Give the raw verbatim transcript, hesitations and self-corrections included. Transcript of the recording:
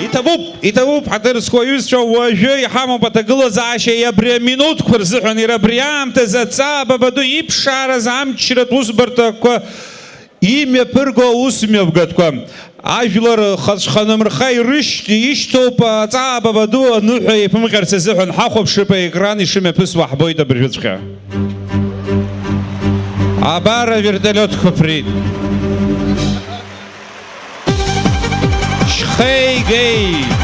Иҭабуп, иҭабуп, ҳаҭыр зқәу аҩызцәа, уажәы иҳамоуп аҭагылазаашьа абри аминуҭқәа рзыҳәан, иара абри аамҭазы аҵаа бабаду иԥшаараз амчратә усбарҭақәа имҩаԥырго аусмҩаԥгатәқәа. Ажәлар хацәханымрха ирышьҭ-, ишьҭоуп аҵаа бабаду аныҳәа еиԥымҟьарц азыҳәан. Ҳахәаԥшып аекран ишымҩаԥысуа, ҳбоит абыржәыҵәҟьа. Абар авертолиотқәа ԥрит. Шьхеигеи!